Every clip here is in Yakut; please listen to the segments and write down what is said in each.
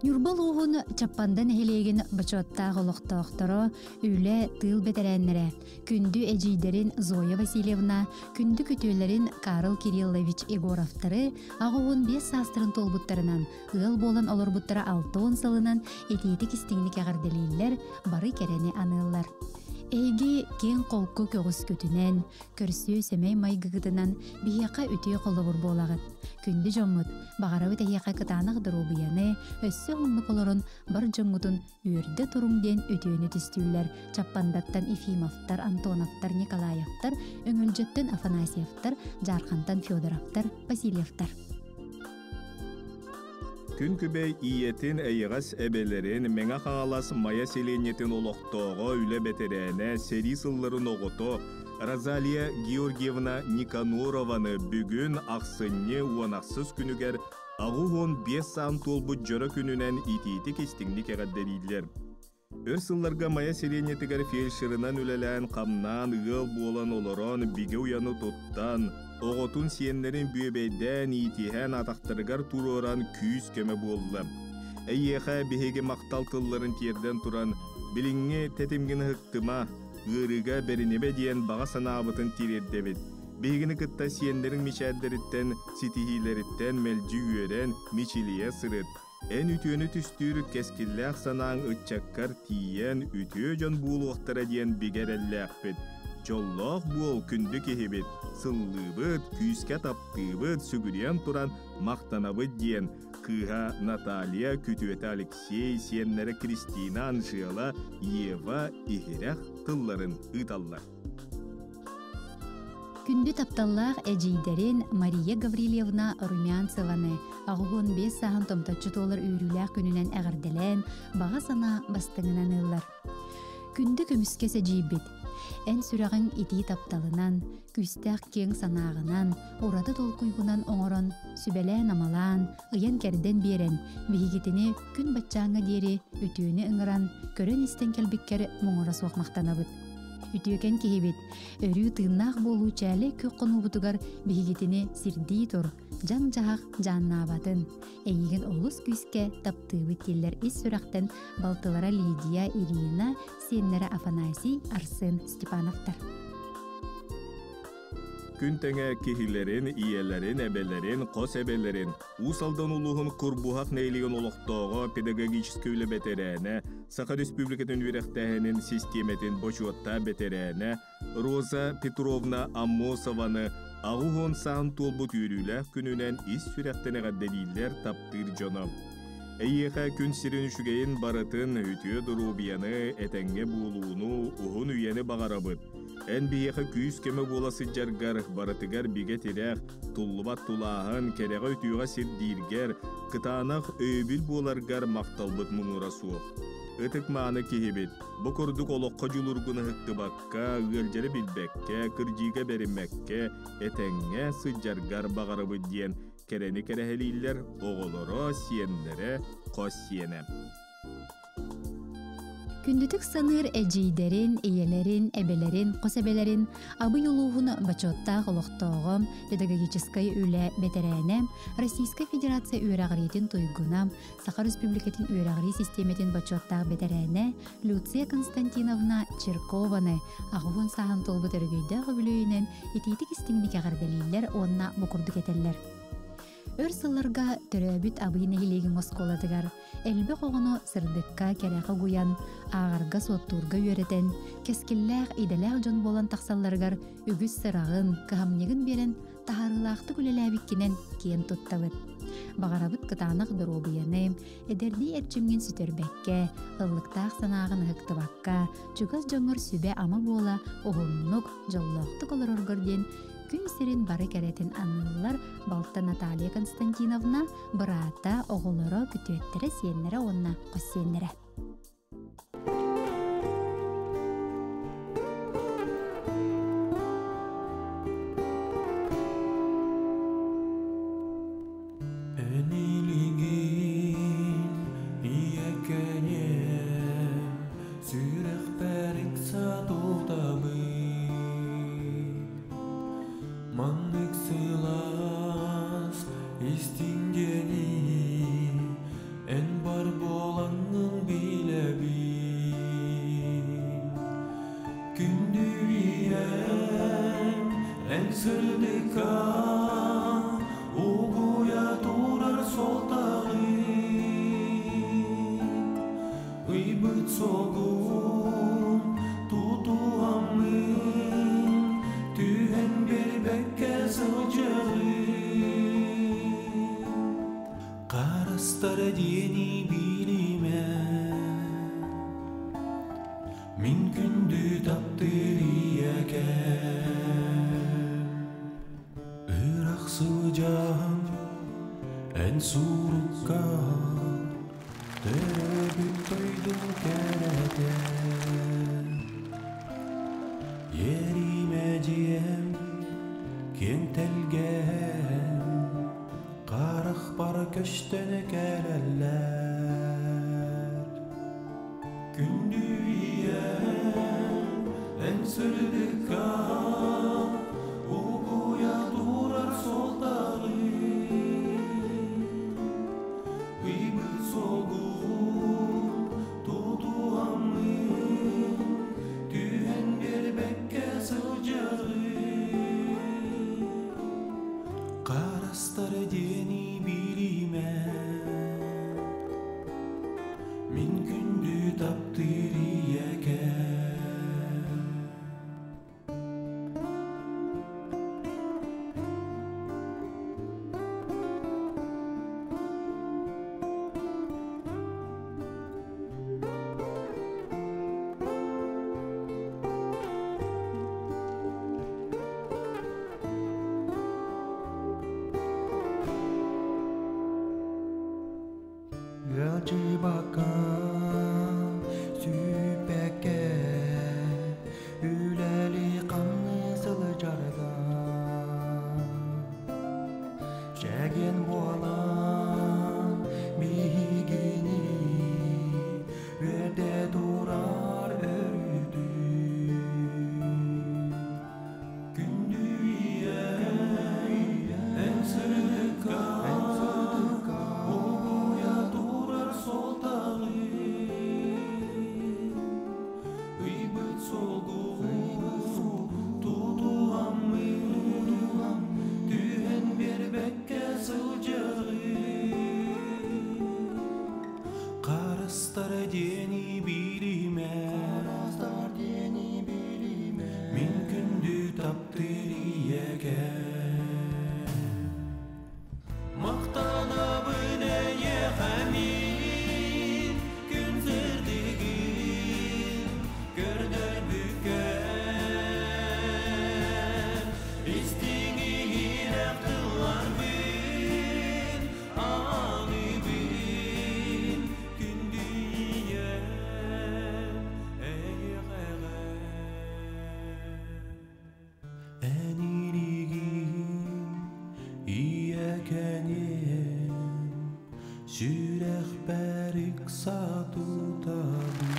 Ньурба улууһун Чаппанда нэһилиэгин бочуоттаах олохтоохторо, үлэ, тыыл бэтэрээннэрэ, күндү эдьиийдэрин Зоя Васильевна, күндү күтүөлэрин Карл Кириллович Егоровтары 85 саастарын туолбуттарынан, ыал буолан олорбуттара 60 сылынан итиитик истиҥник эҕэрдэлииллэр, бары кэрэни аныыллар. Эһиги киэҥ-холку көҕүскүтүнэн, көрсүө сэмэй майгыгытынан биһиэхэ үтүө холобур буолаҕыт. Күндү дьоммут, баҕарабыт эһиэхэ кытаанах доруобуйаны, өссө уһуннук олорон бар дьоҥҥутун үөрдэ туруҥ диэн үтүөнү түстүүллэр Чаппандаттан Ефимовтар, Антоновтар, Николаевтар, Өҥөлдьөттөн Афанасьевтар, Дьаархантан Федоровтар, Васильевтар. Күн күбэй ийэтин эйэҕэс эбэлэрин Мэҥэ Хаҥалас Майа сэлиэнньэтин олохтооҕо, үлэ бэтэрээнэ, сэрии сылларын оҕото Розалия Георгиевна Никанорованы бүгүн ахсынньы 16 күнүгэр 85 саан туолбут дьоро күнүнэн итиитик-истиҥник эҕэрдэлииллэр. Өр сылларга Майа сэлиэнньэтигэр фельдшерынан үлэлээн, хамнаан, ыал буолан олорон, бигэ уйаны туттан, оҕотун сиэннэрин бүөбэйдээн, иитиһэн, атахтарыгар туруоран күүс-көмө буолла. Эйиэхэ биһиги махтал тылларын тиэрдэн туран, билиҥҥи тэтимҥин ыһыктыма, ыарыыга бэринибэ диэн баҕа санаабытын тириэрдэбит. Биһигини кытта сиэннэриҥ мичээрдэриттэн, ситиһиилэриттэн мэлдьи үөрэн, мичилийэ сырыт. Эн үтүөнү түстүүр кэскиллээх санааҥ ыччаккар тиийэн үтүө дьон буолуохтара диэн бигэ эрэллээхпит. Дьоллоох буол, күндү киһибит, сыллыыбыт, күүскэ таптыыбыт, сүгүрүйэн туран махтанабыт диэн кыыһа Наталья, күтүөтэ Алексей, сиэннэрэ Кристина, Анжела, Ева иһирэх тылларын ыыталлар. Күндү тапталлаах эдьиийдэрин Мария Гаврильевна Румянцеваны 85 сааһын томточчу туолар үөрүүлээх күнүнэн эҕэрдэлээн, баҕа санаа бастыҥынан ыыллар. Күндү көмүскэс эдьиийбит, эн сүрэҕиҥ итии тапталынан, күүстээх киэҥ санааҕынан, ураты толкуйгунан оҥорон, сүбэлээн-амалаан, ыйан-кэрдэн биэрэн, биһигитини күн баччааҥҥа диэри үтүөнү ыҥыран, көрөн-истэн кэлбиккэр муҥура суох махтанабыт. Үтүөкэн киһибит, өрүү тыыннаах буолуу чээлэй күөх хонуубутугар биһигитини сирдии тур, дьаҥ-дьаһах дьааннаабатын, эйигин олус күүскэ таптыыбыт дииллэр ис сүрэхтэн балтылара Лидия, Ирина, сиэннэрэ Афанасий, Арсен Степановтар. Күн тэҥэ киһилэрин, ийэлэрин, эбэлэрин, хос эбэлэрин, Уус Алдан улууһун Курбуһах нэһилиэгин олохтооҕо, педагогическай үлэ бэтэрээнэ, Саха Республикатын үөрэхтээһинин систиэмэтин бочуоттаах бэтэрээнэ Роза Петровна Аммосованы 80 сааһын туолбут үөрүүлээх күнүнэн ис сүрэхтэн эҕэрдэлииллэр таптыыр дьоно. Эйиэхэ күн сирин үчүгэйин барытын, үтүө доруобуйаны, этэҥҥэ буолууну, уһун үйэни баҕарабыт. Эн биһиэхэ күүс-көмө буола сылдьаргар, барытыгар бигэ тирэх, туллубат тулааһын, кэрэҕэ-үтүөҕэ сирдииргэр, кытаанах өйөбүл буоларгар махталбыт муҥура суох. Ытык-мааны киһибит, бу курдук олоххо дьулуургун ыһыктыбакка, ыалдьары билбэккэ, кырдьыыга бэриммэккэ, этэҥҥэ сылдьаргар баҕарабыт диэн кэрэни кэрэһэлииллэр оҕолоро, сиэннэрэ, хос сиэнэ. Күндүтүк саныыр эдьиийдэрин, ийэлэрин, эбэлэрин, хос эбэлэрин Абый улууһун бочуоттаах олохтооҕо, педагогическай үлэ бэтэрээнэ, Российскай Федерация үөрэҕириитин туйгуна, Саха Республикатын үөрэҕирии систиэмэтин бочуоттаах бэтэрээнэ Люция Константиновна Чиркованы 80 сааһын туолбут өрөгөйдөөх үбүлүөйүнэн итиитик истиҥник эҕэрдэлииллэр уонна бу курдук этэллэр. Өр сылларга төрөөбүт Абый нэһилиэгин оскуолатыгар элбэх оҕону сырдыкка, кэрэҕэ угуйан, ааҕарга-суоттуурга үөрэтэн, кэскиллээх, идэлээх дьон буолан тахсалларыгар үгүс сыраҕын, кыһамньыгын биэрэн таһаарыылаахтык үлэлээбиккинэн киэн туттабыт. Баҕарабыт кытаанах доруобуйаны, эдэрдии эрчимҥин сүтэрбэккэ, ыллыктаах санааҕын ыһыктыбакка, чугас дьоҥҥор сүбэ-ама буола уһуннук, дьоллоохтук олороргор диэн күн сирин бары кэрэтин аныыллар балта Наталья Константиновна, быраата, оҕолоро, күтүөттэрэ, сиэннэрэ уонна хос сиэннэрэ. Эн илигин ийэкэниэм, сүрэхпэр ыкса тултабын. Маннык сылаас истиҥ диэни эн бар солгун тутуһаммын түһэн биэрбэккэ сылдьаҕын Харыстара диэни билимэ Мин күндү таптыыр ийэкэм Ырах сылдьан эн суруккар Төрөөбүт дойдум кэрэтэ Ериимэ дьиэм киэҥ тэлгэһэм Харахпар көстөн кэлэллэр Күндү ийэм эн сырдыкка Угуйа турар суолтаҕын Ыйбыт суолгун тутуһаммын Түһэн биэрбэккэ сылдьаҕын Харастар диэни билимэ Мин күндү таптыыр ийэкэм Ыалдьыбакка, сүппэккэ, үлэлии-хамныы сылдьарга Чэгиэн буолан биһигини үөрдэ турар өрүтүн Күндү ийэм, эн сырдыкка, угуйа турар суолтаҕын Ыйбыт суолгун тутуһаммын, түһэн биэрбэккэ сылдьаҕын Харыстар диэни билимэ, мин күндү таптыыр ийэкэм Махтанабын эйиэхэ мин күн сырдыгын көрдөрбүккэр Истиҥ иһирэх тылларбын аныыбын күндү ийэм эйиэхэҕэ Эн илиигин ийэкэниэм сүрэхпэр ыкса тутабын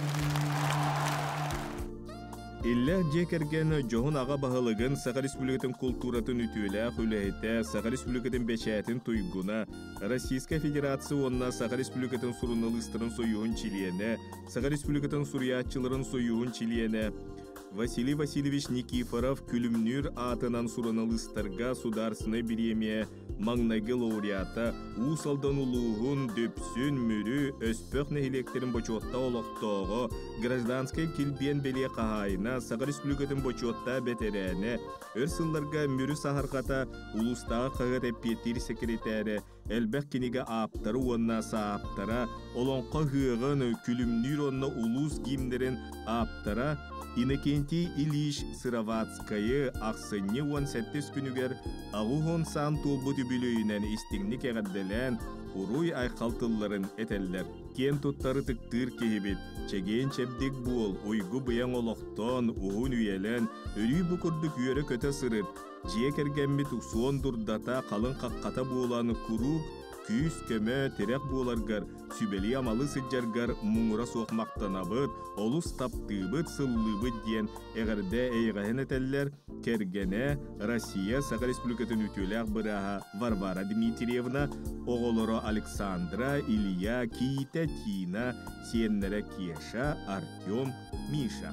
Иллээх дьиэ кэргэн дьоһун аҕа баһылыгын Саха Республикатын култууратын үтүөлээх үлэһитэ, Саха Республикатын бэчээтин туйгуна, Российскай Федерация уонна Саха Республикатын суруналыыстарын сойууһун чилиэнэ, Саха Республикатын суруйааччыларын сойууһун чилиэнэ Василий Васильевич Никифоров Күлүмнүүр аатынан суруналыыстарга судаарсынай бириэмийэ маҥнайгы лауреата, Уус Алдан улууһун Дүпсүн, Мүрү, Өспөх нэһилиэктэрин бочуоттаах олохтооҕо, гражданскай килбиэн бэлиэ хаһаайына, Саха Республикатын бочуоттаах бэтэрээнэ, өр сылларга Мүрү саһарҕата улуустааҕы хаһыат эппиэттиир сэкирэтээрэ, элбэх кинигэ ааптара уонна сааптара, олоҥхо ыһыаҕын, күлүмнүүр уонна улуус гимнэрин ааптара Иннокентий Ильич Сыроватскайы ахсынньы 17 күнүгэр 80 саан туолбут үбүлүөйүнэн истиҥник эҕэрдэлээн, уруй-айхал тылларын этэллэр. Киэн туттар ытыктыыр киһибит, чэгиэн-чэбдик буол, уйгу-быйаҥ олохтоон, уһун үйэлэн, өрүү бу курдук үөрэ-көтө сырыт, Дьиэ кэргэммит суон дурдата, халыҥ хаххата буолан куруук күүс-көмө, тирэх буоларгар, сүбэлии-амалыы сылдьаргар муҥура суох махтанабыт, олус таптыыбыт, сыллыыбыт диэн эҕэрдэ эйэҕэһин этэллэр кэргэнэ Россия Саха Республикатын үтүөлээх бырааһа Варвара Дмитриевна, оҕолоро Александра, Илья, Киитэ, Тина, сиэннэрэ Кеша, Артем, Миша.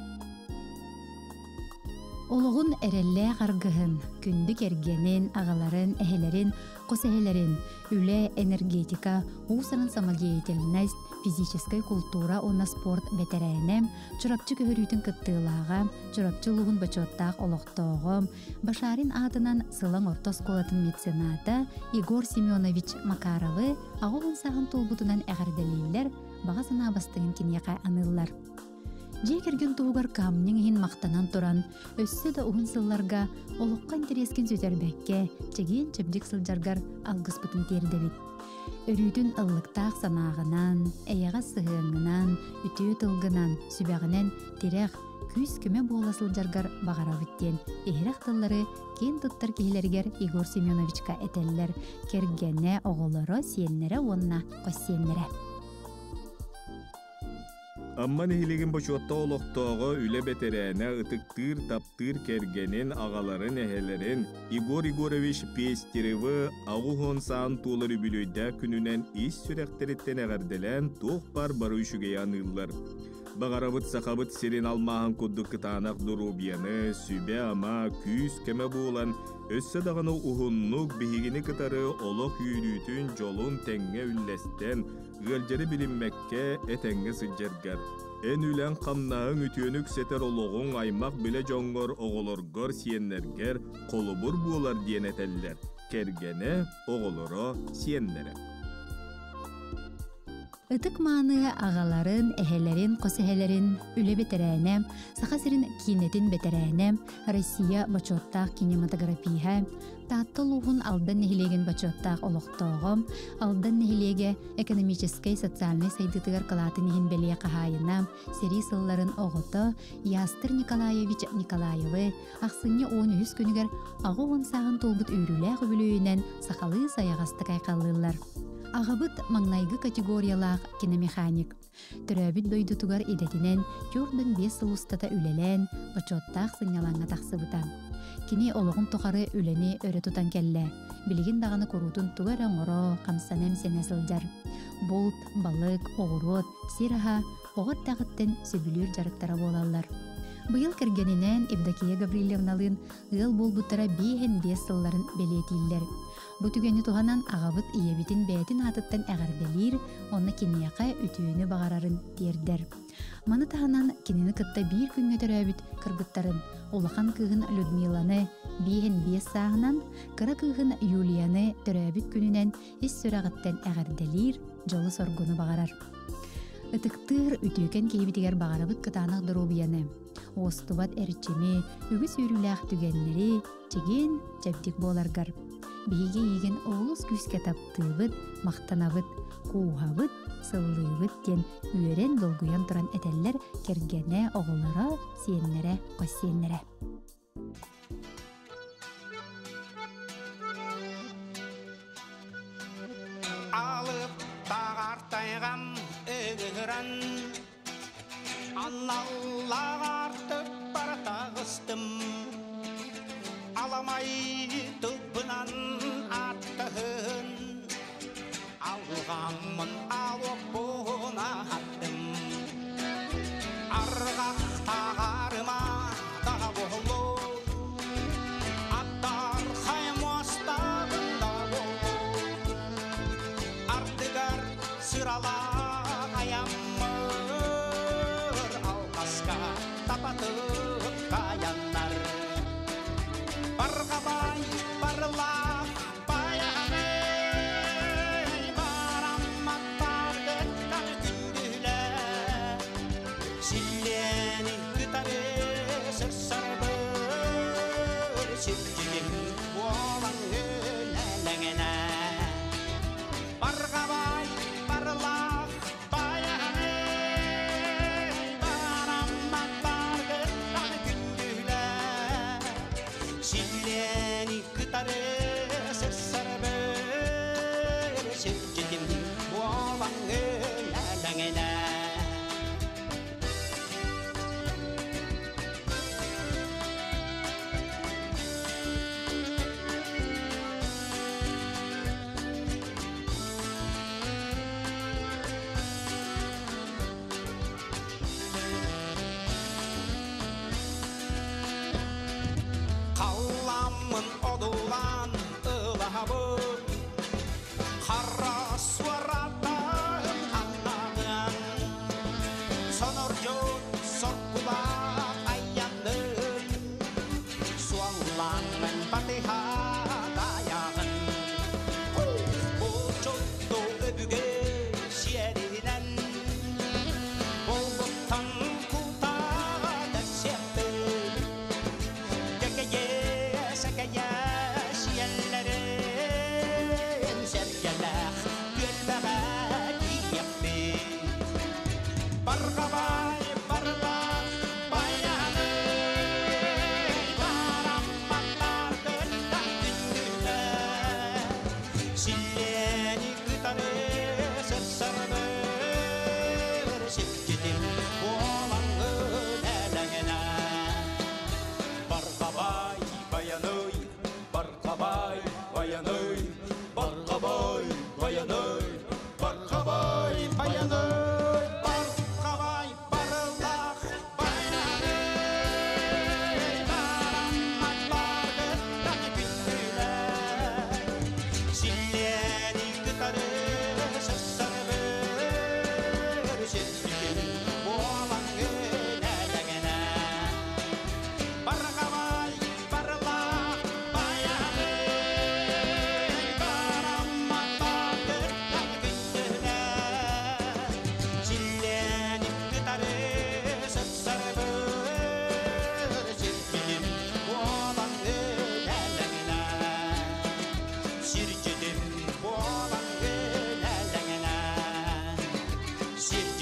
Олоҕун эрэллээх аргыһын, күндү кэргэнин, аҕаларын, эһэлэрин, хос эһэлэрин, үлэ, энергетика, уус-уран самодеятельность, физическэй култуура уонна спорт бэтэрээнэ, Чурапчы көһөрүүтүн кыттыылааҕа, Чурапчы улууһун бочуоттаах олохтооҕо, Башарин аатынан Сылаҥ орто оскуолатын мецената Егор Семенович Макаровы 80 сааһын туолбутунан эҕэрдэлииллэр, баҕа санаа бастыҥын киниэхэ аныыллар. Дьиэ кэргэн туһугар кыһамньыҥ иһин махтанан туран, өссө да уһун сылларга олоххо интэриэскин сүтэрбэккэ, чэгиэн-чэбдик сылдьаргар алгыспытын тиэрдэбит. Өрүүтүн ыллыктаах санааҕынан, эйэҕэс сыһыаҥҥынан, үтүө тылгынан, сүбэҕинэн тирэх, күүс-көмө буола сылдьаргар баҕарабыт диэн иһирэх тыллары киэн туттар киһилэригэр Егор Семеновичка этэллэр кэргэнэ, оҕолоро, сиэннэрэ уонна хос сиэннэрэ. Амма нэһилиэгин бочуотта олохтооҕо үлэ бэтэрээнэ ытыктыыр, таптыыр кэргэнин, аҕаларын, эһэлэрин Егор Егорович Пестеревы 80 сааһын туолар үбүлүөйдээх күнүнэн ис сүрэхтэриттэн эҕэрдэлээн туох баар бары үчүгэйи аныыллар. Баҕарабыт Сахабыт сирин алмааһын курдук кытаанах доруобуйаны, сүбэ-ама, күүс-көмө буолан, өссө даҕаны уһуннук биһигини кытары олох үөрүүтүн, дьолун тэҥҥэ үллэстэн, ыалдьары билиммэккэ этэҥҥэ сылдьаргар. Эн үлэҥ хамнаһыҥ үтүөнү үксэтэр олоҕуҥ аймах билэ дьоҥҥор, оҕолоргор, сиэннэргэр холобур буолар диэн этэллэр. Кэргэнэ, оҕолоро, сиэннэрэ. Ытык мааны аҕаларын, эһэлэрин, хос эһэлэрин, үлэ бэтэрээнэ, Саха сирин киинэтин бэтэрээнэ, Россия бочуоттаах кинематографиһа, Таатта улууһун Алдан нэһилиэгин бочуоттаах олохтооҕо, Алдан нэһилиэгэ экономическай, социальнай сайдыытыгар кылаатын иһин бэлиэ хаһаайына, сэрии сылларын оҕото Ястер Николаевич Николаевы ахсынньы 13 күнүгэр 80 сааһын туолбут үөрүүлээх үбүлүөйүнэн сахалыы сайаҕастык айхаллыыллар. Аҕабыт маҥнайгы категориялаах киномеханик. Төрөөбүт дойдутугар идэтинэн 45 сыл устата үлэлээн, бочуоттаах сынньалаҥҥа тахсыбыта. Кини олоҕун тухары үлэни өрө тутан кэллэ. Билигин даҕаны куруутун тугу эрэ оҥоро, хамсана имсэнэ сылдьар. Булт, балык, оҕуруот, сир аһа оҕо эрдэҕиттэн сөбүлүүр дьарыктара буолаллар. Быйыл кэргэнинээн Евдокия Гаврильевналыын ыал буолбуттара 55 сылларын бэлиэтииллэр. Бу түгэни туһанан аҕабыт ийэбитин бэйэтин аатыттан эҕэрдэлиир, онно киниэхэ үтүөнү баҕарарын тиэрдэр. Маны таһынан кинини кытта биир күҥҥэ төрөөбүт кыргыттарын, улахан кыыһын Людмиланы 55 сааһынан, кыра кыыһын Юлияны төрөөбүт күнүнэн ис сүрэҕиттэн эҕэрдэлиир, дьолу-соргуну баҕарар. Ытыктыыр үтүөкэн киһибитигэр баҕарабыт кытаанах доруобуйаны, уостубат эрчими, үгүс үөрүүлээх түгэннэри, чэгиэн, чэбдик буоларгар. Биһиги эйигин олус күүскэ таптыыбыт, махтанабыт, кууһабыт, сыллыыбыт диэн үөрэн долгуйан туран этэллэр кэргэнэ, оҕолоро, сиэннэрэ, хос сиэннэрэ. Алып тағартайғам ыгыран Аналлағартып баратағыстым Аламай тылбынан аттыһын Алғаммын алып аттым Арғақ тағарыма да болу Аттар хаймостағында болу Ардыгар сыралаах айаммыр Алғаска тапатып каяннар Барғабай барлақ баяны Барамматтар күндүлер Силлени кытары сырсарбыр Сирдигин буолан өлелеңене Барғабай барлақ баяны Барамматтар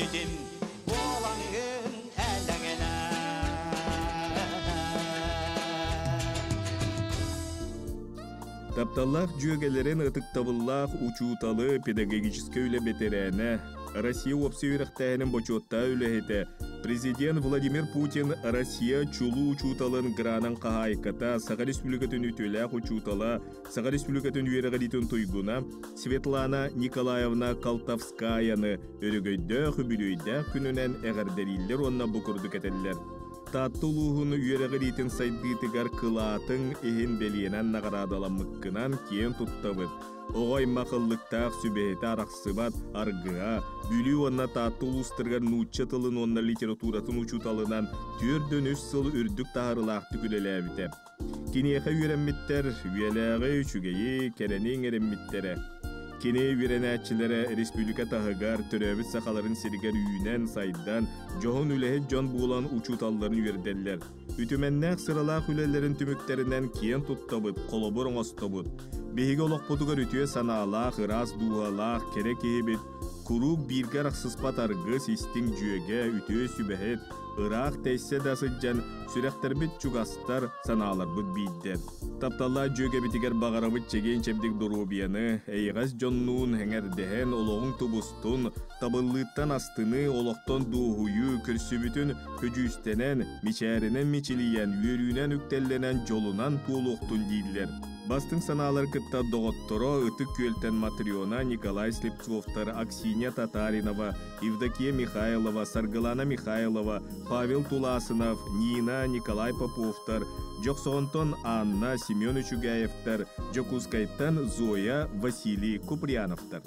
Күндүтүм буолаҥҥын элэҥэнэ. Тапталлаах дьүөгэлэрин ытыктабыллаах учууталы, педагогическай үлэ бэтэрээнэ, Россия уопсай үөрэхтээһинин бочуоттаах үлэһитэ, президент Владимир Путин Россия чулуу учууталын гранын хаһаайката, Саха Республикатын үтүөлээх учуутала, Саха Республикатын үөрэҕириитин туйгуна Светлана Николаевна Колтовскаяны өрөгөйдөөх үбүлүөйдээх күнүнэн эҕэрдэлииллэр уонна бу курдук этэллэр. Таатта улууһун үөрэҕириитин сайдыытыгар кылаатыҥ иһин бэлиэнэн наҕараадаламмыккынан киэн туттабыт. Оҕо аймах ыллыктаах сүбэһитэ арахсыбат аргыһа, Бүлүү уонна Таатта улуустарыгар нуучча тылын уонна литературатын учууталынан 4-3 сыл үрдүк таһаарыылаахтык үлэлээбитэ. Киниэхэ үөрэммиттэр үйэлээҕи, үчүгэйи, кэрэни иҥэриммиттэрэ. Кини үөрэнээччилэрэ республика таһыгар, төрөөбүт сахаларын сиригэр үүнэн-сайдан, дьоһун үлэһит дьон буолан учууталларын үөрдэллэр. Үтүмэннээх сыралаах үлэлэрин түмүктэринэн киэн туттабыт, холобур оҥостобут. Биһиги олохпутугар үтүө санаалаах, ыраас дууһалаах, кэрэ киһибит, куруук бииргэ арахсыспат аргыс, истиҥ дьүөгэ, үтүө сүбэһит, ыраах тэйсэ да сылдьан сүрэхтэрбит чугастар, санааларбыт биирдэр. Тапталлаах дьүөгэбитигэр баҕарабыт чэгиэн-чэбдик доруобуйаны, эйэҕэс дьоннуун эҥэрдэһэн олоҕуҥ тубустун, табыллыыттан астыныы, олохтон дуоһуйуу, көрсүбүтүн көдьүүстэнэн, мичээринэн мичилийэн, үөрүүнэн үктэллэнэн дьолунан туолуохтун дииллэр. Бастыҥ санаалар кытта доҕотторо Ытык Күөлтэн Матрена, Николай Слепцовтар, Аксинья Татаринова, Евдокия Михайлова, Саргылана Михайлова, Павел Туласынов, Нина, Николай Поповтар, Дьохсоҕонтон Анна, Семен Үчүгэевтэр, Дьокуускайтан Зоя, Василий Куприяновтар.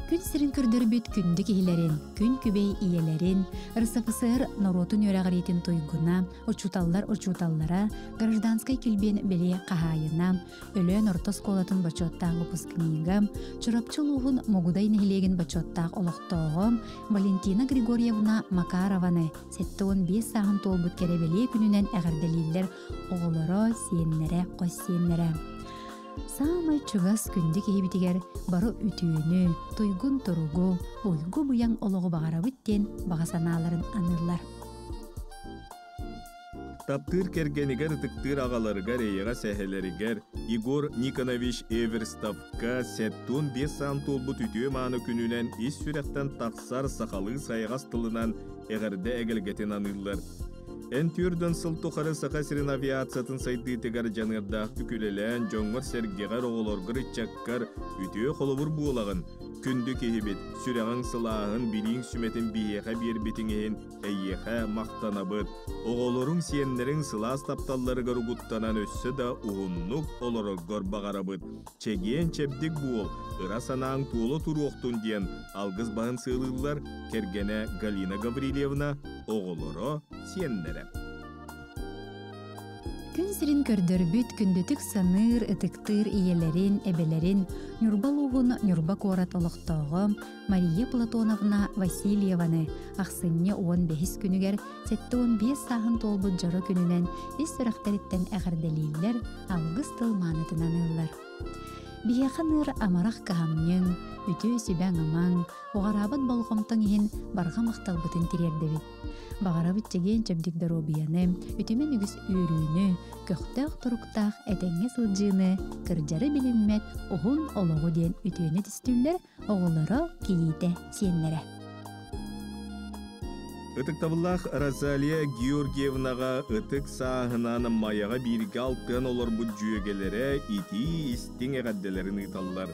Күн сирин көрдөрбүт күндү киһилэрин, күн күбэй ийэлэрин, РСФСР норуотун үөрэҕириитин туйгуна, учууталлар учууталлара, гражданскай килбиэн бэлиэ хаһаайына, Өлөөн орто оскуолатын бочуоттаах выпускнига, Чурапчы улууһун Мугудай нэһилиэгин бочуоттаах олохтооҕо Валентина Григорьевна Макарованы 75 сааһын туолбут кэрэ бэлиэ күнүнэн эҕэрдэлииллэр оҕолоро, сиэннэрэ, хос сиэннэрэ. Саамай чугас күндү киһибитигэр бары үтүөнү, туйгун туругу, уйгу-быйаҥ олоҕу баҕарабыт диэн баҕа санааларын аныыллар. Таптыыр кэргэнигэр ытыктыыр аҕаларыгар эйэҕэс эһэлэригэр Егор Никонович Эверстовка 75 саан туолбут үтүө-мааны күнүнэн ис сүрэхтэн тахсар сахалыы сайаҕас тылынан эҕэрдэ эгэлгэтин аныыллар. Эн түөрдөн сыл тухары Саха сирин авиациятын сайдыытыгар дьаныардаахтык үлэлээн, дьоҥҥор-сэргэҕэр, оҕолоргор, ыччаккар үтүө холобур буолаҕын. Күндү киһибит, сүрэҕиҥ сылааһын, билииҥ сүмэтин биһиэхэ биэрбитиҥ иһин Эйиэхэ махтанабыт. Оҕолоруҥ, сиэннэриҥ сылаас тапталларыгар угуттанан өссө да уһуннук олороргор баҕарабыт. Чэгиэн-чэбдик буол, ыра санааҥ туола туруохтун диэн алгыс баһын сыалыыллар кэргэнэ Галина Гаврильевна, оҕолоро, сиэннэрэ. Күн сирин көрдөрбүт, күндүтүк саныыр, ытыктыыр ийэлэрин, эбэлэрин Ньурба улууһун Ньурба куорат олохтооҕо Мария Платоновна Васильеваны ахсынньы 15 күнүгэр 75 сааһын туолбут дьоро күнүнэн ис сүрэхтэриттэн эҕэрдэлииллэр, алгыс тыл маанытынан ыллар. Биһиэхэ ныыр амарах кыһамньыҥ, үтүө сүбэҥ-амаҥ, уҕараабат болҕомтоҥ иһин барҕа махталбытын тириэрдэбит. Баҕарабыт чэгиэн-чэбдик доруобуйаны, үтүмэн үгүс үөрүүнү, көхтөөх туруктаах этэҥҥэ сылдьыыны, кырдьары билиммэт уһун олоҕу диэн үтүөнү түстүүллэр оҕолоро, кийиитэ, сиэннэрэ. Ытыктабыллаах Розалия Георгиевнаҕа ытык сааһынан Майаҕа бииргэ алтыан олорбут дьүөгэлэрэ итии истиҥ эҕэрдэлэрин ыыталлар.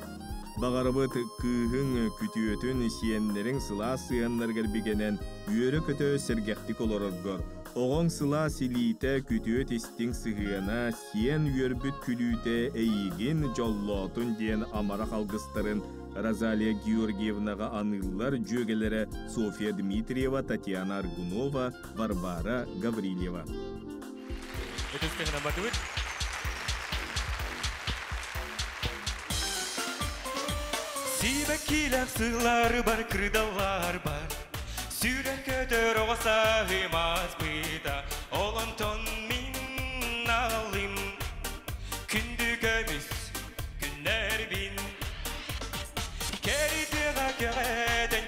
Баҕарабыт кыыһыҥ күтүөтүн, сиэннэриҥ сылаас сыһыаннарыгар бигэнэн үөрэ-көтө сэргэхтик олороргор, оҕоҥ сылаас илиитэ, күтүөт истиҥ сыһыана, сиэн үөрбүт күлүүтэ эйигин дьоллоотун диэн амарах алгыстарын Розалия Георгиевнаҕа аныыллар дьүөгэлэрэ Софья Дмитриева, Татьяна Аргунова, Варвара Гаврильева. Сибэккилээх сыылары бар, кырдаллар бар, Сүрэх көтөр оҕо саһымас быта, Ол онтон мин алым Күндү көмүс күннэрбин Кэритиҕэ кэҕэтэн.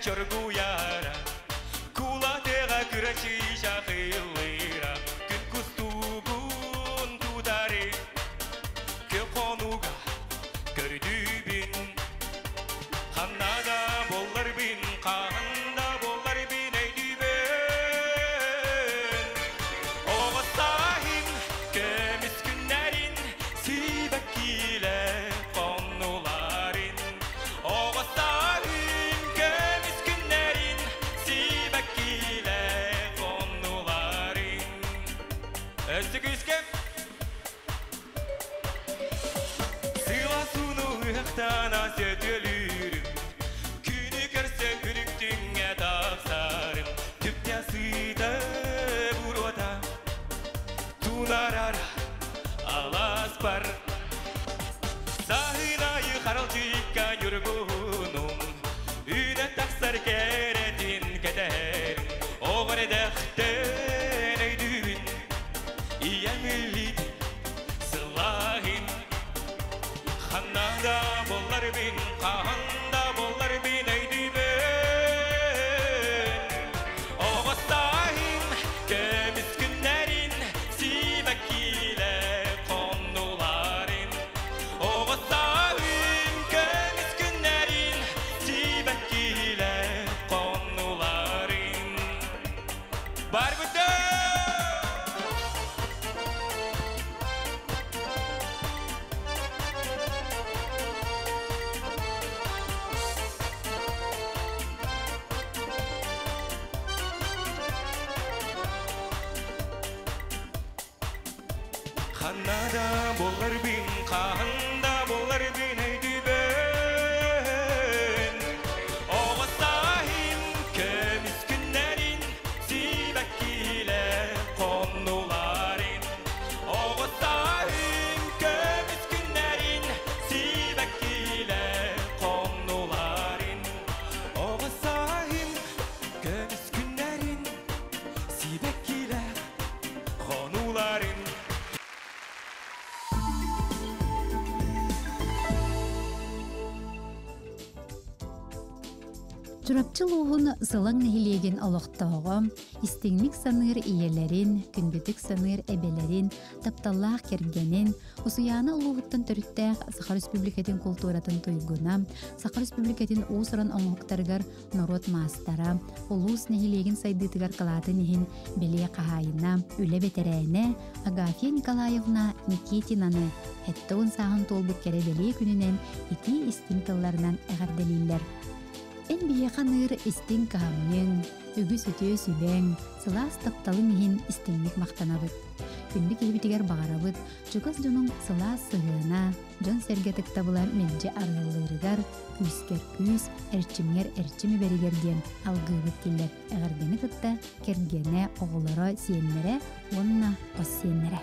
Өссө күүскэ. Сыла сууну ыһыктана сөтүөлүүрүм, Күнү көрсө үрүктүҥҥэ тахсарым, Түптэ сыыта буруота, Тунарар аласпар. Саһын айы харалдьыйка ньургуһунум, Үүнэн тахсар кэрэтин кэтэһэрим, Оҕор эдэхтэн өйдүүбүн, Ийэм илиит сылааһын. Ханна да буолларбын, хаһан да буолларбын өйдүүбүн. Оҕо сааһым көмүс күннэрин сибэккилэ хоннуларын. Оҕо сааһым көмүс күннэрин сибэккилэ хоннуларын. Барбыта! Ханна да буолларбын, хаһан да буолларбын өйдүүбүн. Оҕо сааһым көмүс күннэрин сибэккилэ хоннуларын. Оҕо сааһым көмүс күннэрин сибэккилэ хоннуларын. Оҕо сааһым көмүс күннэрин сибэккилэ хонууларын. Чурапчы улууһун Сылаҥ нэһилиэгин олохтооҕо, истиҥник саныыр ийэлэрин, күндүтүк саныыр эбэлэрин, тапталлаах кэргэнин, Усуйаана улууһуттан төрүттээх Саха Республикатын култууратын туйгуна, Саха Республикатын уус-уран оҥоһуктарыгар норуот маастара, улуус нэһилиэгин сайдыытыгар кылаатын иһин бэлиэ хаһаайына, үлэ бэтэрээнэ Агафья Николаевна Никитинаны 70 сааһын туолбут кэрэ бэлиэ күнүнэн итии истиҥ тылларынан эҕэрдэлииллэр. Эн биһиэхэ аныыр истиҥ кыһамньыҥ, үгүс үтүө сүбэҥ, сылаас тапталыҥ иһин истиҥник махтанабыт. Күндү киһибитигэр баҕарабыт чугас дьонуҥ сылаас сыһыана, дьон-сэргэ ытыктабыла мэлдьи арыаллыырыгар, күүскэр күүс, эрчимҥэр эрчим эбэригэр диэн алгыыбыт дииллэр эҕэрдэни кытта кэргэнэ, оҕолоро, сиэннэрэ уонна хос сиэннэрэ.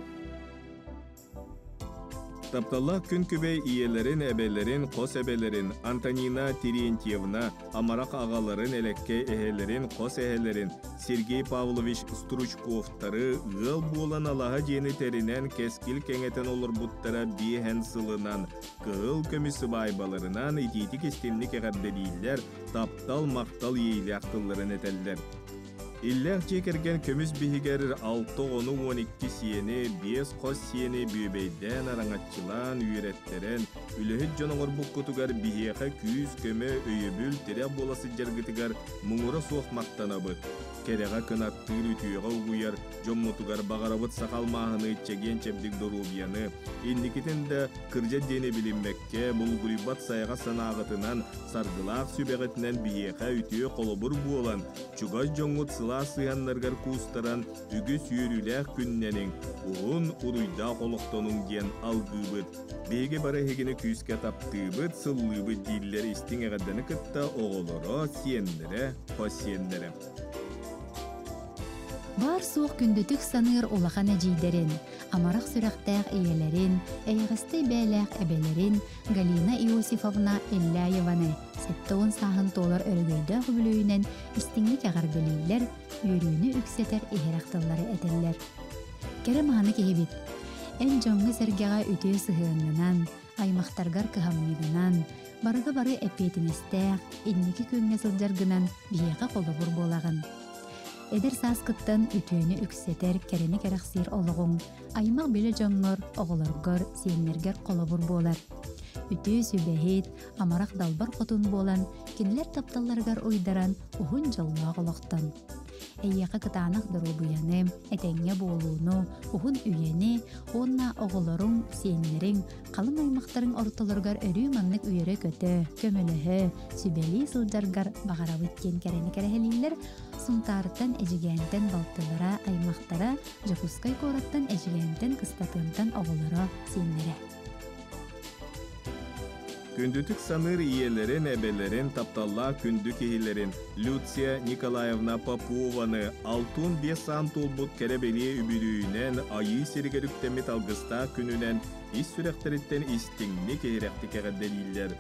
Тапталлаах күн күбэй ийэлэрин, эбэлэрин, хос эбэлэрин Антонина Терентьевна, амарах аҕаларын, элэккэй эһэлэрин, хос эһэлэрин Сергей Павлович Стручковтары ыал буолан алаһа дьиэни тэринэн кэскил кэҥэтэн олорбуттара биэһэн сылынан кыһыл көмүс сыбаайбаларынан итиитик истинник эҕэрдэлииллэр, таптал, махтал иэйилээх тылларын этэллэр. Иллээх дьиэ кэргэн көмүс биһигэр алта оҕону 12 сиэни, биэс хос сиэни бүөбэйдээн, араҥаччылаан, үөрэттэрэн, үлэһит дьон оҥорбуккутугар биһиэхэ күүс-көмө, өйөбүл, тирэх буола сылдьаргытыгар муҥура суох махтанабыт. Кэрэҕэ кынаттыыр, үтүөҕэ угуйар дьоммутугар баҕарабыт саха алмааһыныы чэгиэн-чэбдик доруобуйаны, инникитин да кырдьа диэни билиммэккэ, булгуруйбат сайаҕас санааҕытынан, саргылаах сүбэҕитинэн биһиэхэ үтүө холобур буолан, чугас дьоҥҥут сылаас сыһыаннарыгар куустаран, үгүс үөрүүлээх күннэниҥ, уһун, уруйдаах олохтонуҥ диэн алгыыбыт. Биһиги бары эһигини күүскэ таптыыбыт, сыллыыбыт дииллэр истиҥ эҕэрдэни кытта оҕолоро, сиэннэрэ, хос сиэннэрэ. Баар-суох күндүтүк саныыр улахан эдьиийдэрин, амарах сүрэхтээх ийэлэрин, эйэҕэстэй бэйэлээх эбэлэрин Галина Иосифовна Элляеваны 70 сааһын туолар өрөгөйдөөх үбүлүөйүнэн истиҥник эҕэрдэлииллэр, үөрүүнү үксэтэр иһирэх тыллары этэллэр. Кэрэ мааны киһибит. Эн дьоҥҥо-сэргэҕэ үтүө сыһыаҥҥынан, аймахтаргар кыһамньыгынан, барыга бары эппиэтинэстээх, инники күөҥҥэ сылдьаргынан биһиэхэ холобур буолаҕын. Эдэр сааскыттан үтүөнү үксэтэр, кэрэни кэрэхсиир олоҕуҥ аймах билэ дьоҥҥор, оҕолоргор, сиэннэргэр холобур буолар. Үтүө сүбэһит, амарах далбар хотун буолан, кинилэр тапталларыгар уйдаран уһун дьоллоох олохтон. Эйиэхэ кытаанах доруобуйаны, этэҥҥэ буолууну, уһун үйэни уонна оҕолоруҥ, сиэннэриҥ, халыҥ аймахтарыҥ ортолоругар өрүү маннык үөрэ-көтө, көмөлөһө, сүбэлии сылдьаргар баҕарабыт диэн кэрэни кэрэһэлииллэр Сунтаарыттан Эдьигээнтэн балтылара, аймахтара, Дьокуускай куораттан Эдьигээнтэн Кыстатыамтан оҕолоро, сиэннэрэ. Күндүтүк саныыр ийэлэрин, эбэлэрин, тапталлаах күндү киһилэрин Люция Николаевна Попованы алтын биэс саан туолбут кэрэ бэлиэ үбүлүөйүнэн Айыы сиригэр үктэммит алгыстаах күнүнэн ис сүрэхтэриттэн истиҥник иһирэхтик эҕэрдэлииллэр.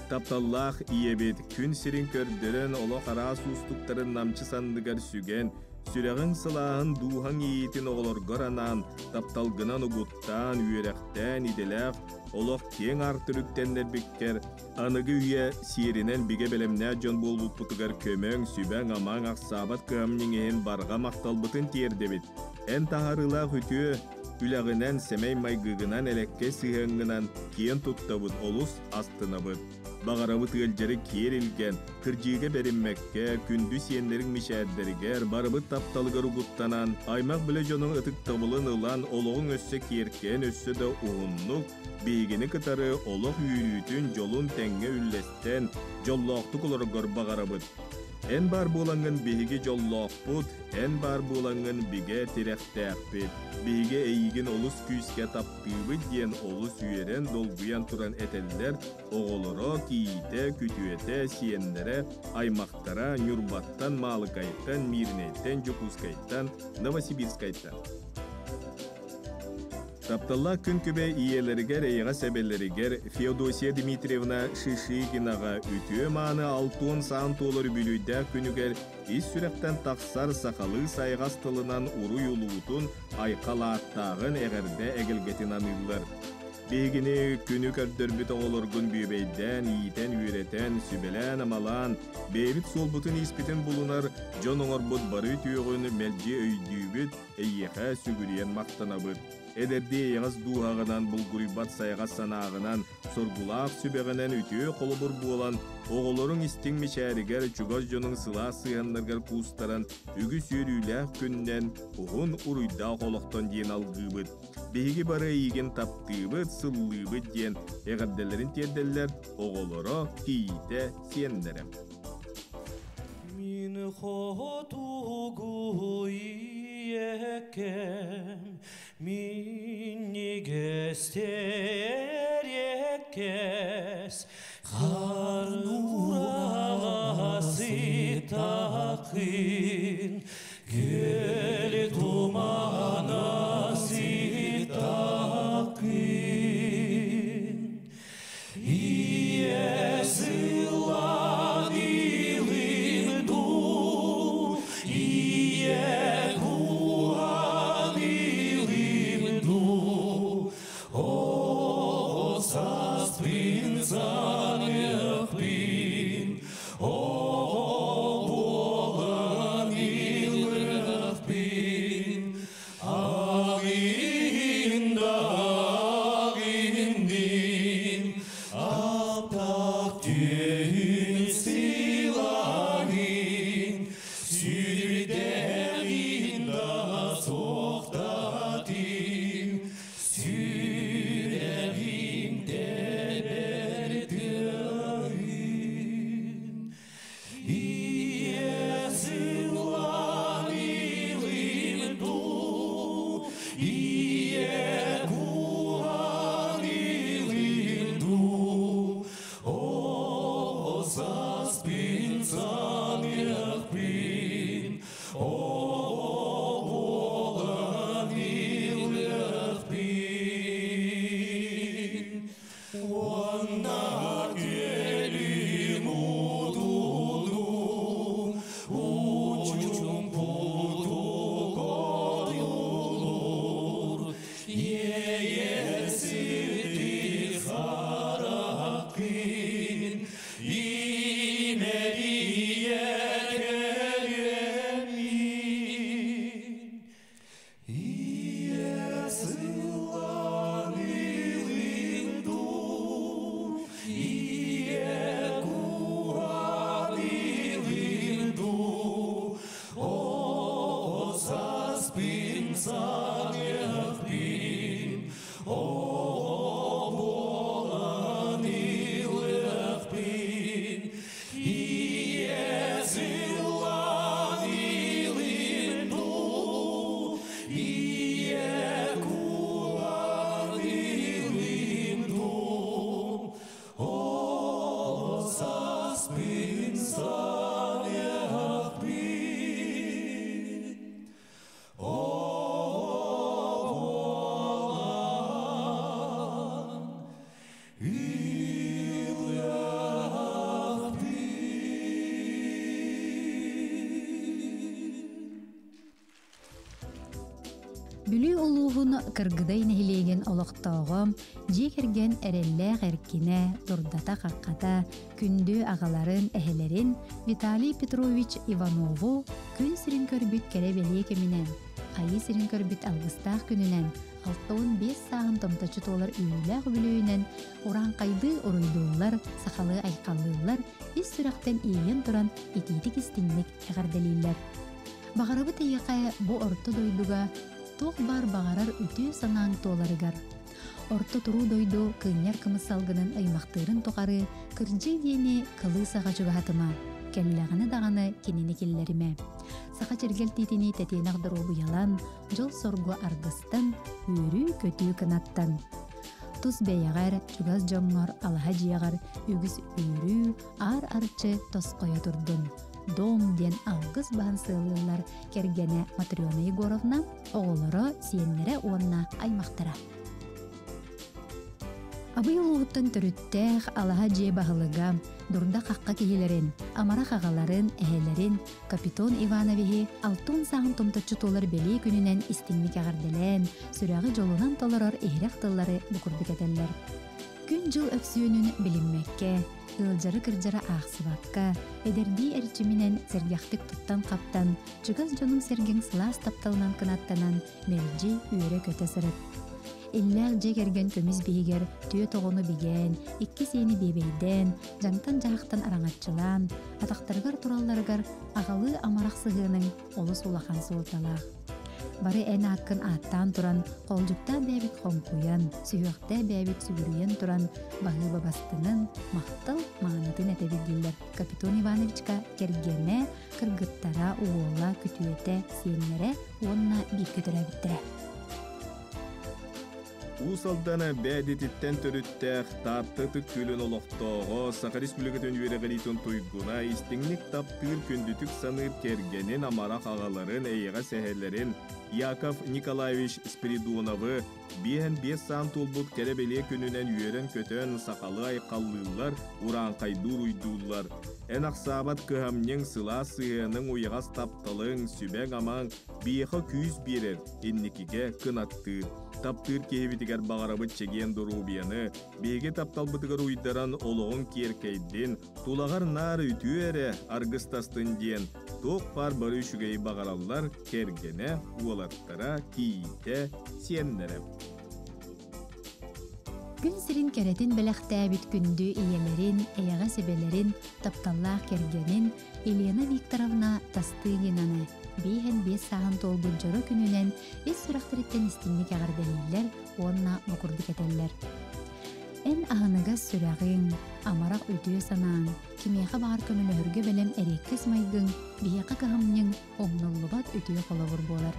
Тапталлаах ийэбит күн сирин көрдөрөн олох араас уустуктарын намчы санныгар сүгэн, сүрэҕиҥ сылааһын дууһаҥ иэйиитин оҕолоргор анаан, тапталгынан угуттаан, үөрэхтээн, идэлээх олох киэҥ аартырүктэннэрбиккэр, аныгы үйэ сиэринэн бигэ бэлэмнээх дьон буолбуппутугар көмөҥ, сүбэҥ-амаҥ ахсаабат кыһамньыҥ иһин барҕа махталбытын тиэрдэбит. Эн таһаарыылаах үтүө үлэҕинэн, сэмэй майгыгынан, элэккэй сыһыаҥҥынан киэн туттабыт, олус астынабыт. Баҕарабыт ыалдьары киэр илгэн, кырдьыыга бэриммэккэ, күндү сиэннэриҥ мичээрдэригэр, барыбыт тапталыгар угуттанан, аймах-билэ дьонуҥ ытыктабылын ылан, олоҕуҥ өссө киэркэйэн, өссө да уһуннук, биһигини кытары олох үөрүүтүн, дьолун тэҥҥэ үллэстэн, дьоллоохтук олороргор баҕарабыт. Эн баар буолаҥҥын биһиги дьоллоохпут, эн баар буолаҥҥын бигэ тирэхтээхпит. Биһиги эйигин олус күүскэ таптыыбыт диэн олус үөрэн, долгуйан туран этэллэр оҕолоро, кийиитэ, күтүөтэ, сиэннэрэ, аймахтара Ньурбаттан, Маалыкайтан, Мииринэйтэн, Дьокуускайтан, Новосибирскайтан. Тапталлаах күн күбэй ийэлэригэр, эйэҕэс эбэлэригэр Феодосия Дмитриевна Шишигинаҕа үтүө-мааны алтуон саан туолар үбүлүөйдээх күнүгэр ис сүрэхтэн тахсар сахалыы сайҕас тылынан уруй улуутун, айхал ааттааҕын эҕэрдэ эгэлгэтин аныыллар. Биһигини күнү көрдөрбүт оҕолоргун бүөбэйдээн, иитэн-үөрэтэн, сүбэлээн-амалаан, бэйэбит суолбутун-ииспитин булунар дьон оҥорбут бары үтүөҕүн мэлдьи өйдүүбүт, эйиэхэ сүгүрүйэн махтанабыт. Эдэрдии эйэҕэс дууһаҕынан, булгуруйбат сайаҕас санааҕынан, соргулаах сүбэҕинэн үтүө холобур буолан, оҕолоруҥ истиҥ мичээригэр, чугас дьонуҥ сылаас сыһыаннарыгар куустаран, үгүс үөрүүлээх күннэн, уһун уруйдаах олохтон диэн алгыыбыт. Биһиги бары эйигин таптыыбыт, сыллыыбыт диэн эҕэрдэлэрин тиэрдэллэр оҕолоро, кийиитэ, сиэннэрэ. Мин хотугу ийэкэм, минньигэстэр эккэс, Харнураҕа сытакын, күөл тумана сытакын. Ийэ сылан илин дуу, ийэ куһан илин дуу, оҕо сааспын саныахпын, оҕо буолан илыахпын. Бүлүү улууһун Кыргыдай нэһилиэгин олохтооҕо, дьиэ кэргэн эрэллээх эркинэ, дурдата-хаххата, күндү аҕаларын, эһэлэрин Виталий Петрович Иванову күн сирин көрбүт кэрэ-бэлиэ кэминэн, Айыы сирин көрбүт алгыстаах күнүнэн, 65 сааһын томточчу туолар үөрүүлээх үбүлүөйүнэн урааҥхайдыы уруйдууллар, сахалыы айхаллыыллар, ис сүрэхтэн иэйэн туран итиитик-истиҥник эҕэрдэлииллэр. Баҕарабыт эйиэхэ бу орто дойдуга туох баар баҕарар үтүө санааҥ туоларыгар. Орто туруу дойду кыынньар кымыс салгынын ыймахтыырын тухары кырдьыы диэни кылыы саҕа чугаһатыма, кэллэҕинэ даҕаны кинини киллэримэ. Саха чиргэл тиитинии тэтиэнэх доруобуйалан, дьол-соргу аргыстан, үөрүү-көтүү кынаттан. Тус бэйэҕэр, чугас дьоҥҥор, алаһа дьиэҕэр үгүс үөрүү, аар арчы тосхойо турдун. Дом диэн алгыс баһан сыалыыллар кэргэнэ Матрена Егоровна, оҕолоро, сиэннэрэ уонна аймахтара. Абый улууһуттан төрүттээх алаһа дьиэ баһылыга, дурда-хахха киһилэрин, амарах аҕаларын, эһэлэрин Капитон Ивановиһы алтын сааһын томточчу туолар бэлиэ күнүнэн истиҥник эҕэрдэлээн, сүрэҕи дьолунан толорор иһирэх тыллары бу курдук этэллэр. Күн-дьыл өксүөнүн билиммэккэ, ыалдьары-кырдьары аахсыбакка, эдэрдии эрчиминэн сэргэхтик туттан-хаптан, чугас дьонуҥ-сэргэҥ сылаас тапталынан кынаттанан, мэлдьи үөрэ-көтө сырыт. Иллээх дьиэ кэргэн көмүс биһигэр түөрт оҕону бигээн, икки сиэни биэбэйдээн, дьаҥтан-дьаһахтан араҥаччылаан, атахтарыгар туралларыгар аҕалыы амарах сыһыаныҥ олус улахан суолталаах. Бары эн ааккын ааттаан туран, холдьуктаах бэйэбит хоҥкуйан, сүһүөхтээх бэйэбит сүгүрүйэн туран, баһыыба бастыҥын, махтал маанытын этэбит дииллэр Капитон Ивановичка кэргэнэ, кыргыттара, уола, күтүөтэ, сиэннэрэ уонна бииргэ төрөөбүттэрэ. Уус Алдан Бээдититтэн төрүттээх Таатта ытык күөлүн олохтооҕо, Саха Республикатын үөрэҕириитин туйгуна, истиҥник таптыыр, күндүтүк саныыр кэргэнин, амарах аҕаларын, эйэҕэс эһэлэрин Яков Николаевич Спиридоновы 55 саан туолбут кэрэ-бэлиэ күнүнэн үөрэн-көтөн сахалыы айхаллыыллар, урааҥхайдуур уйдууллар. Эн ахсаабат кыһамньыҥ, сылаас сыһыаныҥ, уйаҕас тапталыҥ, сүбэҥ-амаҥ биһиэхэ күүс биэрэр, инникигэ кынаттыыр. Таптыыр киһибитигэр баҕарабыт чэгиэн доруобуйаны, биһиги тапталбытыгар уйдаран олоҕуҥ киэркэйдин, тулаҕар наар үтүө эрэ аргыстастын диэн туох баар бары үчүгэйи баҕараллар кэргэнэ, уолаттара, кийиитэ, сиэннэрэ. Күн сирин кэрэтин бэлэхтээбит күндү ийэлэрин, эйэҕэс эбэлэрин, тапталлаах кэргэнин Елена Викторовна Тастыгинаны 55 сааһын туолбут дьоро күнүнэн ис сүрэхтэриттэн истиҥник эҕэрдэлииллэр уонна бу курдук этэллэр. Эн аһыныгас сүрэҕиҥ, амарах үтүө санааҥ, кимиэхэ баҕар көмөлөһөргө бэлэм эриэккэс майгыҥ биһиэхэ кыһамньыҥ умнуллубат үтүө холобур буолар.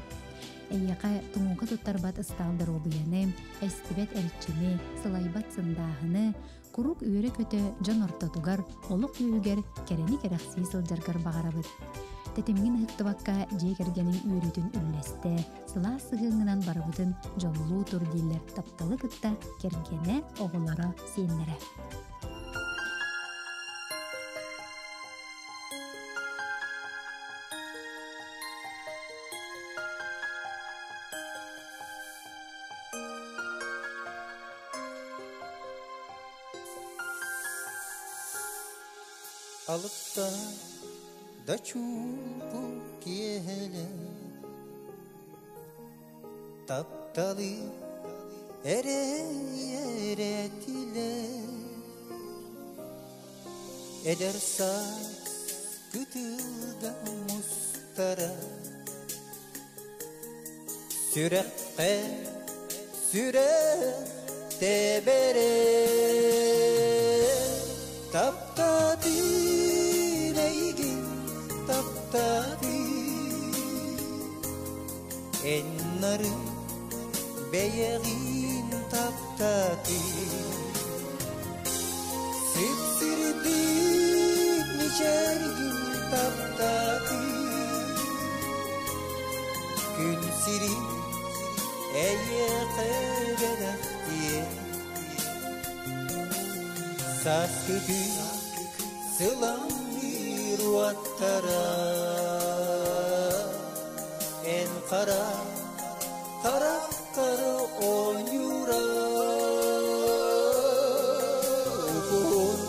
Эйиэхэ тумууга туттарбат ыстаал доруобуйаны, эстибэт эрчими, сылайбат сындааһыны, Куруук үөрэ-көтө дьон ортотугар, олох үөһүгэр кэрэни кэрэхсии сылдьаргар баҕарабыт. Тэтимҥин ыһыктыбакка дьиэ кэргэниҥ үөрүүтүн үллэстэ, сылаас сыһыаҥҥынан барыбытын дьоллуу тур дииллэр тапталы кытта кэргэнэ, оҕолоро, сиэннэрэ. Алыпта да чуумпу киэһэлэр Тапталы эрэ эрэтилэр Эдэр саас кытылга мустара Сүрэххэ сүрэх тэбэрэ Таптаатын эйигин таптаатын Эн нарын бэйэҕин таптаатын Сипсирдик мичээргин таптаатын Күн сирин эйиэхэ бэлэхтиэ Сааскы күн сыламныыр уоттара Эн хара Харахтары оонньуура Уһун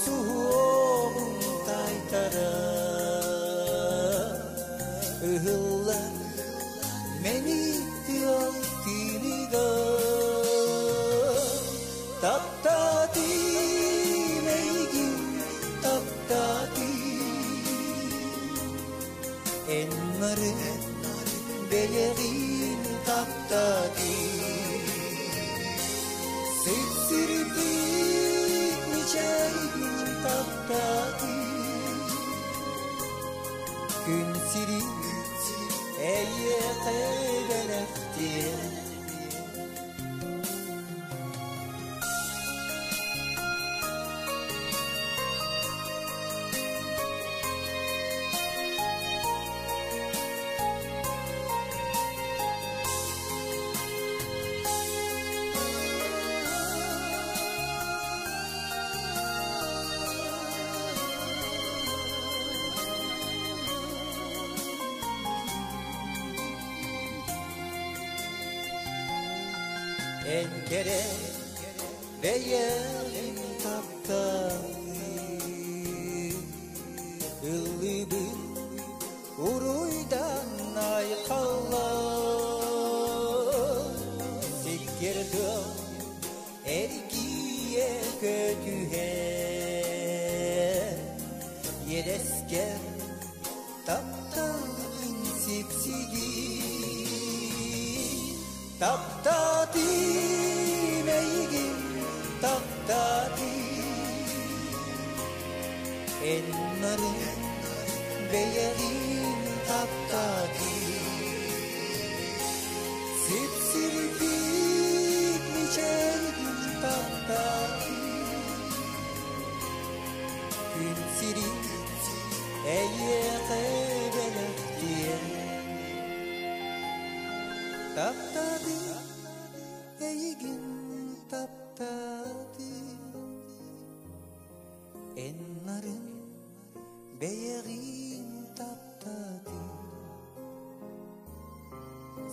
суһуоҕун тайтара Ыһыллар мэник тыал тыыныгар Таптаатым эйигин, таптаатым Эн нарын бэйэҕин таптаатым Сыпсырбыт мичээргин таптаатым Күн сирин эйиэхэ бэлэхтиэм. Эн кэрэ бэйэҕин тапталыы Ыллыыбын уруйдан айхалла Сиккир тыал эргийэ көтүһэр Иэдэскэр тапталгын сипсигин Таптаатым эйигин, таптаатым Эн нарын бэйэҕин таптаатым Сипсирбит мичээргин таптаатым Күн сирин эйиэхэ бэлэхтиэм Таптаатым эйигин, таптаатым Эн нарын бэйэҕин таптаатым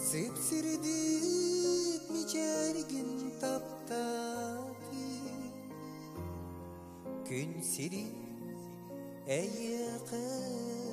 Сыпсырдык мичээргин таптаатым Күн сирин эйиэхэ.